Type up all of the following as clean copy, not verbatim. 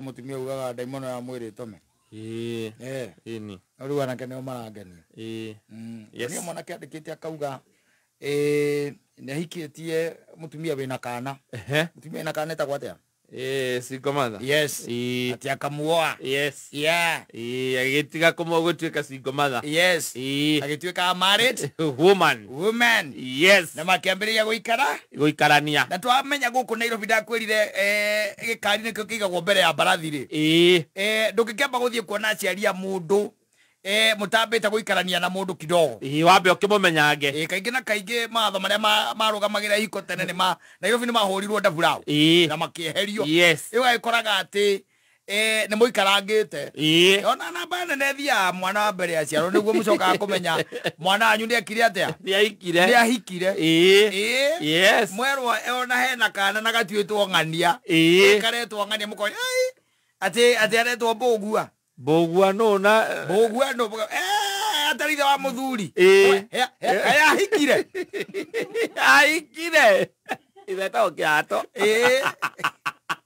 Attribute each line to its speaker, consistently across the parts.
Speaker 1: Mutumia ugaga ndaimono ya mwĩrĩ ĩtome.
Speaker 2: Ĩĩ. Ĩni.
Speaker 1: No rĩu anake nĩo marangenia.
Speaker 2: Ĩĩ. Yes.
Speaker 1: Nĩ mwanake andĩkĩte akauga nĩ ahikĩtie mũtumia wĩna kana. Mũtumia wĩna kana etagwo atĩa?
Speaker 2: Single mother.
Speaker 1: Yes.
Speaker 2: Ĩĩ.
Speaker 1: Atĩ akamuoa.
Speaker 2: Yes.
Speaker 1: Yeah.
Speaker 2: Ĩĩ, agĩtiga gũtuĩka single mother.
Speaker 1: Yes.
Speaker 2: Ĩĩ.
Speaker 1: Agĩtuĩka married
Speaker 2: woman.
Speaker 1: Woman.
Speaker 2: Yes.
Speaker 1: Na makĩambĩrĩria gũikara.
Speaker 2: Gũikarania.
Speaker 1: Na twamenya gũkũ Nairobi ndakwĩrire gĩkari nĩkĩo kĩigagwo mbere ya mbarathi rĩ.
Speaker 2: Ĩĩ.
Speaker 1: Ndũngĩkĩamba gũthiĩ kuona aciari a mũndũ mũtambĩte gũikarania na mũndũ kidogo.
Speaker 2: Ĩĩ, wambe ũkĩmũmenyange.
Speaker 1: Kaingĩ na kaingĩ mawatho marĩa marũgamagĩra ihiko tene nĩ ma Nairobi nĩ mahũrirwo ndaburau.
Speaker 2: Ĩĩ.
Speaker 1: Na makĩeherio.
Speaker 2: Yes.
Speaker 1: Rĩu agĩkoraga atĩ nĩ mũikarangĩte.
Speaker 2: Ĩĩ.
Speaker 1: Ona namba nene thiaga mwana wa mbere aciarwo nĩguo mũcokaga kũmenya mwana wanyu nĩekire atĩa?
Speaker 2: Nĩahikire.
Speaker 1: Nĩahikire.
Speaker 2: Ĩĩ.
Speaker 1: Ĩĩ.
Speaker 2: Yes.
Speaker 1: Mwerwo ona hena kana na gatuĩtwo ng'ania.
Speaker 2: Ĩĩ.
Speaker 1: Karetwo ng'ania mũkoria ai atĩ aretwo Mbũgua.
Speaker 2: Mbũgua nũ na
Speaker 1: Mbũgua nũ atarĩ ithe wa mũthuri.
Speaker 2: Ĩĩ.
Speaker 1: Ahikire.
Speaker 2: Ahikire. Ithe etagwo Kĩhato.
Speaker 1: Ĩĩ.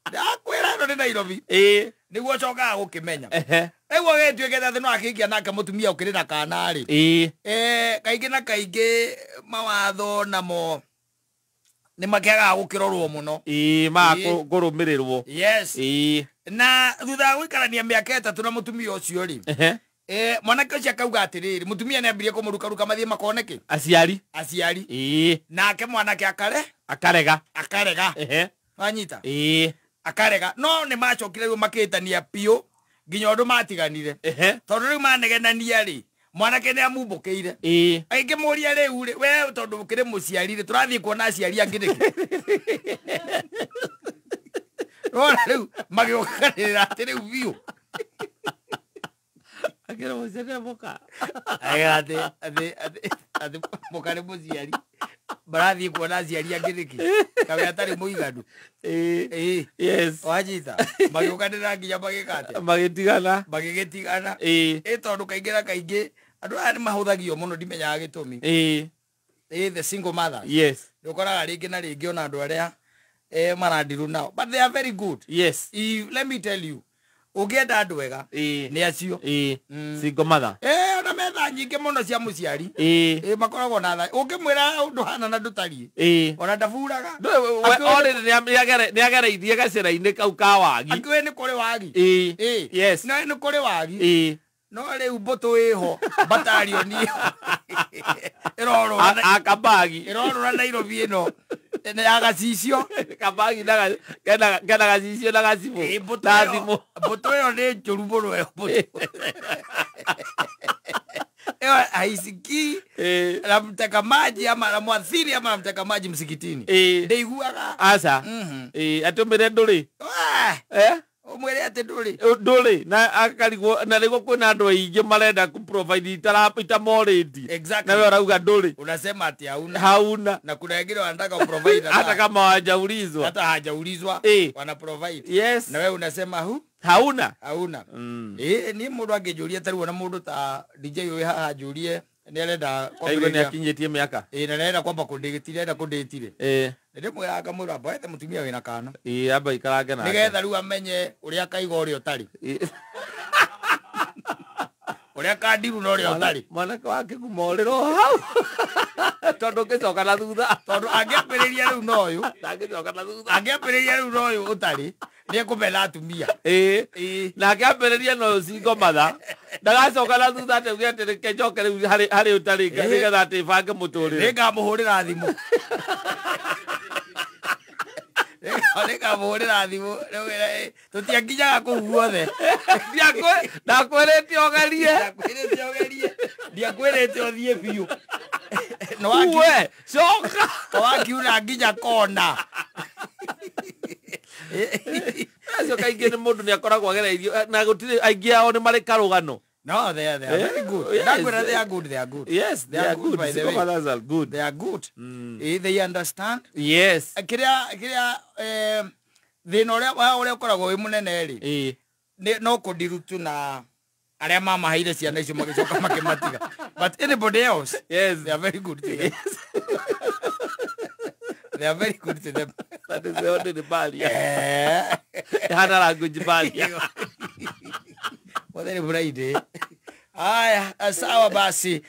Speaker 1: Ndakwĩra ĩno nĩ Nairobi.
Speaker 2: Ĩĩ.
Speaker 1: Nĩguo ũcokaga gũkĩmenya.
Speaker 2: Ehe.
Speaker 1: Rĩu agĩtuĩkĩte atĩ no akĩhikia nake mũtumia ũkĩrĩ na kana rĩ.
Speaker 2: Ĩĩ.
Speaker 1: Kaingĩ na kaingĩ mawatho namo nĩ makĩagaga gũkĩrorwo mũno.
Speaker 2: Ĩĩ, ma kũrũmĩrĩrwo.
Speaker 1: Yes.
Speaker 2: Ĩĩ.
Speaker 1: Na thutha wa gũikarania mĩaka 3 na mũtumia ũcio rĩ.
Speaker 2: Ehe.
Speaker 1: Mwanake ũcio akauga atĩrĩrĩ, mũtumia nĩ ambirie kũmũrukaruka mathiĩ makone kĩ?
Speaker 2: Aciari.
Speaker 1: Aciari.
Speaker 2: Ĩĩ.
Speaker 1: Nake mwanake akare?
Speaker 2: Akarega.
Speaker 1: Akarega.
Speaker 2: Ehe.
Speaker 1: Wanyita?
Speaker 2: Ĩĩ.
Speaker 1: Akarega. No nĩ macokire rĩu makĩtania biũ nginya ũndũ matiganire.
Speaker 2: Ehe.
Speaker 1: Tondũ rĩu manegenania rĩ, mwanake nĩ amumbũkĩire.
Speaker 2: Ĩĩ.
Speaker 1: Agĩkĩmũria rĩu rĩ, we tondũ ũkĩrĩ mũciari rĩ, tũrathiĩ kuona aciari angĩ nĩkĩ? Rora rĩu magĩũkanĩrĩra atĩ rĩu biũ.
Speaker 2: Akĩra mũciari mũka.
Speaker 1: Atĩ atĩ atĩ atĩ mũka nĩ mũciari. Marathiĩ kuona aciari angĩ nĩkĩ? Kawe atarĩ mũiganu.
Speaker 2: Ĩĩ.
Speaker 1: Ĩĩ.
Speaker 2: Yes.
Speaker 1: Wanyita? Magĩũkanĩrĩra nginya magĩka atĩa?
Speaker 2: Magĩtigana.
Speaker 1: Magĩgĩtigana.
Speaker 2: Ĩĩ.
Speaker 1: Ĩ tondũ kaingĩ na kaingĩ andũ aya nĩ mahũthagio mũno ndimenyaga gĩtũmi.
Speaker 2: Ĩĩ.
Speaker 1: Ĩĩ, the single mothers.
Speaker 2: Yes.
Speaker 1: Nĩ ũkoraga rĩngĩ na rĩngĩ ona andũ arĩa marandirũ nao. But they are very good.
Speaker 2: Yes.
Speaker 1: If, let me tell you, ũngĩenda andũ ega
Speaker 2: Ĩĩ.
Speaker 1: nĩ acio.
Speaker 2: Ĩĩ. Single mother.
Speaker 1: Ona metha nyingĩ mũno cia mũciari.
Speaker 2: Ĩĩ.
Speaker 1: Makoragwo na tha. Ũngĩmwĩra ũndũ hana na ndũtariĩ.
Speaker 2: Ĩĩ.
Speaker 1: Ona ndaburaga.
Speaker 2: Already nĩ agereirie gacĩra-inĩ kau ka wagi.
Speaker 1: Akĩũĩ nĩ kũrĩ wagi.
Speaker 2: Ĩĩ.
Speaker 1: Ĩĩ.
Speaker 2: Yes.
Speaker 1: No nĩ kũrĩ wagi.
Speaker 2: Ĩĩ.
Speaker 1: No rĩu mbũtũ ĩho, batalioni ĩho. Ĩrorũra.
Speaker 2: Akabagi.
Speaker 1: Ĩrorũra Nairobi ĩno. Nĩ ya gacicio.
Speaker 2: Kabagi na kena gacicio na gacibũ. Na thimũ.
Speaker 1: Mbũtũ ĩyo nĩ njũru mũno ĩyo mbũtũ. Ĩyo haisikii. Na mteka maji ama na mwathiri ama na mteka maji msikitini. Ndĩiguaga.
Speaker 2: Aca. Atũmĩre ndũrĩ.
Speaker 1: Ũmwĩre atĩ ndũrĩ.
Speaker 2: Ndũrĩ na akarigwo na nĩguo kwĩna andũ aingĩ marenda ku provide itamorĩtie.
Speaker 1: Exactly.
Speaker 2: Na wewe urauga ndũrĩ.
Speaker 1: Unasema ati hauna.
Speaker 2: Hauna.
Speaker 1: Na kuna wengine wanataka kuprovide
Speaker 2: hata kama hawajaulizwa.
Speaker 1: Hata hajaulizwa wana provide.
Speaker 2: Yes.
Speaker 1: Na wewe unasema hu?
Speaker 2: Hauna.
Speaker 1: Hauna. Ni mũndũ angĩnjũria ta rĩu ona mũndũ ta DJ ũyũ haha anjũrie nĩ arenda
Speaker 2: Aigua nĩ akinyĩtie mĩaka.
Speaker 1: Na nĩ arenda kwamba kũndĩgĩtire, arenda kũndĩtire. Ndĩmwĩraga ngamwĩra amba wethe mũtumia wĩna kana.
Speaker 2: Ĩĩ, amba ikarange nake.
Speaker 1: Nĩgetha rĩu amenye ũrĩa akaiga ũrĩa ũtarĩ. Ũrĩa kandiru na ũrĩa ũtarĩ.
Speaker 2: Mwanake wa kĩgumo ũrĩrwo hau. Tondũ ũngĩcoka na thutha.
Speaker 1: Tondũ angĩambĩrĩria rĩu na ũyũ.
Speaker 2: Ndangĩcoka na thutha.
Speaker 1: Angĩambĩrĩria rĩu na ũyũ ũtarĩ, nĩekũmena atumia.
Speaker 2: Ĩĩ. Na angĩambĩrĩria na ũyũ single mother, ndagacoka na thutha atĩ uge atĩ reke njoke rĩu harĩ ũtarĩ nĩgetha atĩ bange mũtũrĩre.
Speaker 1: Nĩngamũhũrĩra thimũ. Nĩngamũhũrĩra thimũ. Tũtiakinyaga kũu guothe.
Speaker 2: Ndakwĩrĩte ũgerie.
Speaker 1: Ndakwĩrĩte ũgerie. Ndiakwĩrĩte ũthiĩ biũ.
Speaker 2: Uwe, coka.
Speaker 1: Wakiuna nginya kona.
Speaker 2: Acio kaingĩ nĩ mũndũ nĩ akoragwo agereirio na gũtirĩ aingĩ ao nĩ marĩ karũgano.
Speaker 1: No, they are very good.
Speaker 2: Yes.
Speaker 1: They are good, they are good.
Speaker 2: Yes, they are good.
Speaker 1: By the way.
Speaker 2: Mothers are good.
Speaker 1: They are good. They understand.
Speaker 2: Yes.
Speaker 1: Kĩrĩa thĩna ũrĩa ũkoragwo wĩ mũnene rĩ. No kũndirutu na arĩa mamaheire ciana icio magĩcoka makĩmatiga. But anybody else,
Speaker 2: yes,
Speaker 1: they are very good to them.
Speaker 2: Yes.
Speaker 1: They are very good to them.
Speaker 2: That is the only barrier.
Speaker 1: Eh.
Speaker 2: Hana language barrier.
Speaker 1: Mũthĩ nĩ Friday. Haya, sawa basi.